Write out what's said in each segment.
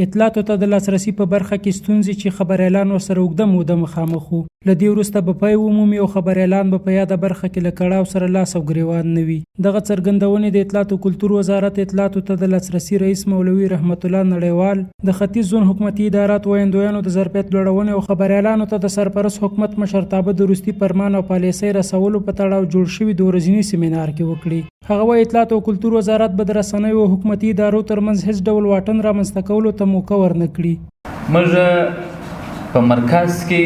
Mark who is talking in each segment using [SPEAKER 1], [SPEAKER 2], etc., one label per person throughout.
[SPEAKER 1] اطلاعاتو ته د لاسرسي په برخه کې ستونزې چې خبریالان ورسره اوږده موده مخامخ وو، له دې وروسته به پای ومومي او خبریالان به په یاده برخه کې له کړاو سره لاس او ګرېوان نه وي. دغه څرګندونې د اطلاعاتو کلتور وزارت اطلاعاتو ته د لاسرسي رئیس مولوي رحمت الله نړیوال، د ختیځ زون حکومتي اداراتو ویندویانو د ظرفیت لوړونې او خبریالانو ته د سرپرست حکومت مشرتابه د وروستي فرمان او پالیسۍ رسولو په تړاو جوړ شوي دوه ورځني سیمینار کې وکړې. هغه وايي، اطلاعاتو او کلتور وزارت به د رسنیو او حکومتي ادارو ترمنځ هېڅ ډول واټن رامنځته کولو ته موکه ورنه کړي.
[SPEAKER 2] موږ په مرکز کې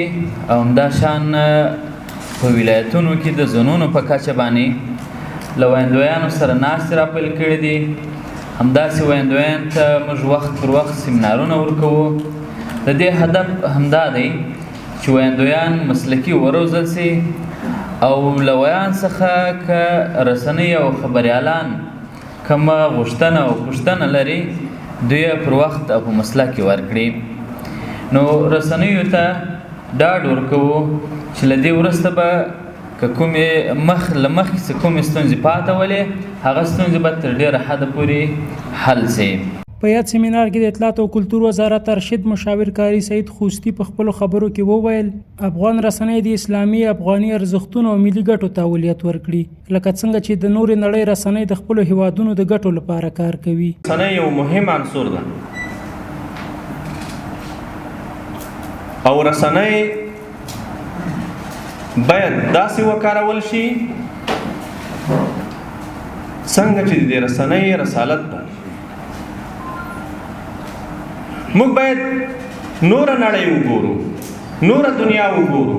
[SPEAKER 2] او همدا شان په ولایتونو کې د زونونو په کچه باندې له ویندویانو سره ناستې راپیل کړې دي. همداسې ویندویان ته موږ وخت پر وخت سیمینارونه ورکوو. د دې هدف همدا دی چې ویندویان مسلکي وروزل سي او له ویاند څخه که رسنۍ او خبریالان کومه غوښتنه او پوښتنه لري، دوی یې پر وخت او په مسلک کې ورکړي. نو رسنیو ته ډاډ ورکوو چې له دې وروسته به که کومې مخ له مخکې څه کومې ستونزې پاته ولې، هغه ستونزې به تر ډېره حده پورې حل سي.
[SPEAKER 1] په یاد سیمینار کې د اطلاعاتو او کلتور وزارت ارشد مشاور قاري سعید خوستي په خپلو خبرو کې وویل، افغان رسنۍ د اسلامي، افغاني ارزښتونو او ملي ګټو ته اولویت ورکړي، لکه څنګه چې د نورې نړۍ رسنۍ د خپلو هېوادونو د ګټو لپاره کار کوي.
[SPEAKER 3] رسنۍ یو مهم عنصر ده او رسنۍ باید داسې وکارول شي څنګه چې د رسنۍ رسالت ده. موږ باید نوره نړۍ وګورو، نوره دنیا وګورو.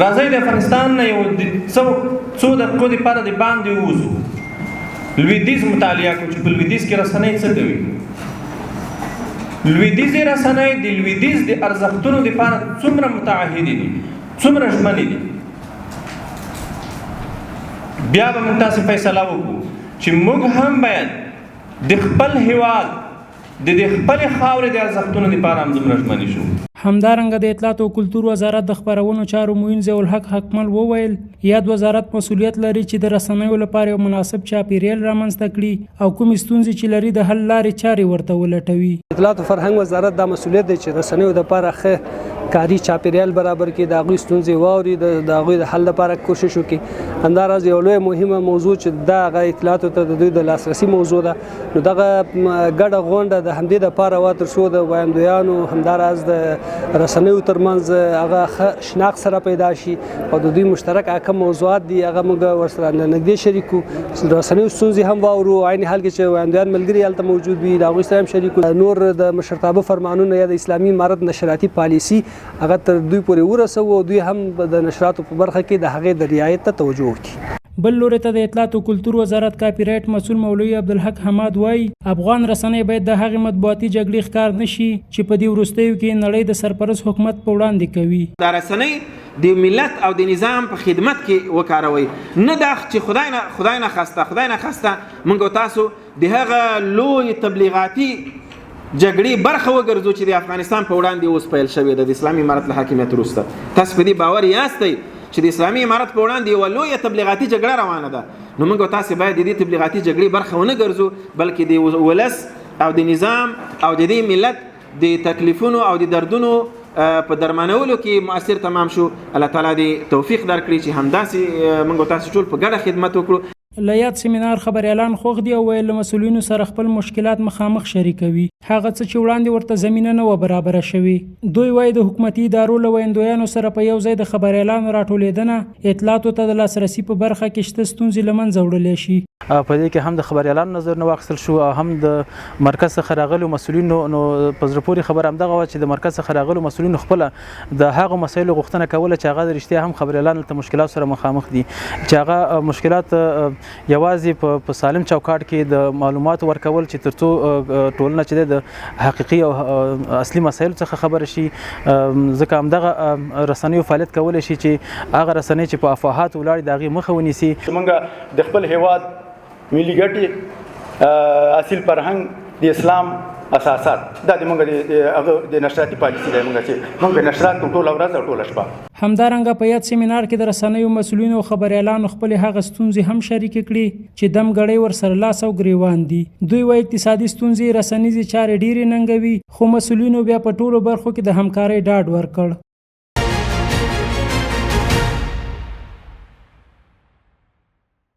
[SPEAKER 3] راځئ د افغانستان نه یو څو څو دقیقو دپاره د باندې ووځو، لویدیځ مطالعه کړو چې په لویدیځ کې رسنۍ څه کوي. لویدیځې رسنۍ د لویدیځ د ارزښتونو دپاره څومره متعهدې دي، څومره ژمنې دي. بیا به موږ تاسې فیصله وکړو چې موږ هم باید د خپل هیواد د دې خپلې خاورې د ارزښتونو لپاره هم دومره ژمنې شو.
[SPEAKER 1] همدارنګه د اطلاعاتو او کلتور وزارت د خپرونو چارو معین ضیاءالحق حقمل وویل، یاد وزارت مسؤلیت لري چې د رسنیو لپاره یو مناسب چاپېریال رامنځته کړي او کومې ستونزې چې لري د حل لارې چارې ورته ولټوي.
[SPEAKER 4] اطلاعاتو فرهنګ وزارت دا مسؤلیت دی چې رسنیو لپاره ښه کاري چاپېریال برابر کړي، د هغوی ستونزې واوري، د هغوی د حل لپاره کوشش وکړي. همداراز یو لویه مهمه موضوع چې دا هغه اطلاعاتو ته د دوی د لاسرسي موضوع ده، نو دغه ګډه غونډه د همدې لپاره وه تر څو د ویاندویانو همداراز د رسنیو ترمنځ هغه ښه شناخت سره پیدا شي او د دوی مشترک هغه کوم موضوعات دي هغه موږ ورسره نږدې شریک کړو، د رسنیو ستونزې هم واورو، عین حال کې چې ویاندویان ملګري هلته موجود وي د هغوی سره هم شریک کړو. نور د مشرتابه فرمانونه یا د اسلامي امارت نشراتي پالیسي هغه تر دوی پورې ورسوو او دوی هم د نشراتو په برخه کې د هغې د رعایت ته توجه وکړي.
[SPEAKER 1] بل لوري ته د اطلاعاتو کلتور وزارت کاپي رایټ مسؤل مولوي عبدالحق حماد وايي، افغان رسنۍ باید د هغې مطبوعاتي جګړې ښکار نه شي چې په دې وروستیو کې یې نړۍ د سرپرست حکومت په وړاندې کوي.
[SPEAKER 5] دا رسنۍ د ملت او د نظام په خدمت کې وکاروئ، نه دا چې خدای نه خدای نه خواسته خدای نه خواسته موږ او تاسو د هغه لوی تبلیغاتي جګړې برخه وګرځو چې د افغانستان په وړاندې اوس پیل شوې ده د اسلامي امارت له حاکمیت وروسته. تاسو په دې باور یاستئ چې د اسلامي امارت په وړاندې یوه لویه تبلیغاتي جګړه روانه ده، نو موږ او تاسو باید د دې تبلیغاتي جګړې برخه ونه ګرځو، بلکې د ولس او د نظام او د دې ملت د تکلیفونو او د دردونو په درمانولو کې مؤثر تمام شو. الله تعالی دې توفیق درکړي چې همداسې موږ او تاسو ټول په ګډه خدمت وکړو.
[SPEAKER 1] له یاد سیمینار خبریالان خوښ دي او ویل له مسؤلینو سره خپل مشکلات مخامخ شریکوي، هغه څه چې وړاندې ورته زمینه نه وه برابره شوې. دوی وايي، د حکومتي ادارو له ویندویانو سره په یو ځای د خبریالانو راټولېدنه اطلاعاتو ته د لاسرسي په برخه کې شته ستونزې له منځه وړلی شي.
[SPEAKER 6] په دې کې هم د خبریالانو نظرونه واخیستل شو او هم د مرکز څخه راغلیو مسؤلینو، نو په زړه پورې خبره همدغه وه چې د مرکز څخه راغلیو مسؤلینو خپله د هغو مسایلو غوښتنه کوله چې هغه د رښتیا هم خبریالان ته مشکلات سره مخامخ دي، چې هغه مشکلات یوازې په سالم چوکاټ کې د معلوماتو ورکول چې ترڅو ټولنه چې د حقیقي او اصلي مسایلو څخه خبره شي، ځکه همدغه رسنیو فعالیت کولی شي چې هغه رسنۍ چې په افواهاتو ولاړې د هغې مخه ونیسي.
[SPEAKER 7] موږ د خپل هیواد ملي ګټې، اصیل فرهنګ، د اسلام اساسات دا د موږ د هغه د نشراتي پالیسي دی، موږ چې موږ نشرات کوو ټوله ورځ او ټوله شپه.
[SPEAKER 1] همدارنګه په یاد سیمینار کې د رسنیو مسؤلینو او خبریالانو خپلې هغه ستونزې هم شریکې کړې چې دم ګړۍ ورسره لاس او ګریوان دي. دوی وايي اقتصادي ستونزې یې رسنیزې چارې ډېرې ننګوي، خو مسؤلینو بیا په ټولو برخو کې د همکارۍ ډاډ ورکړ.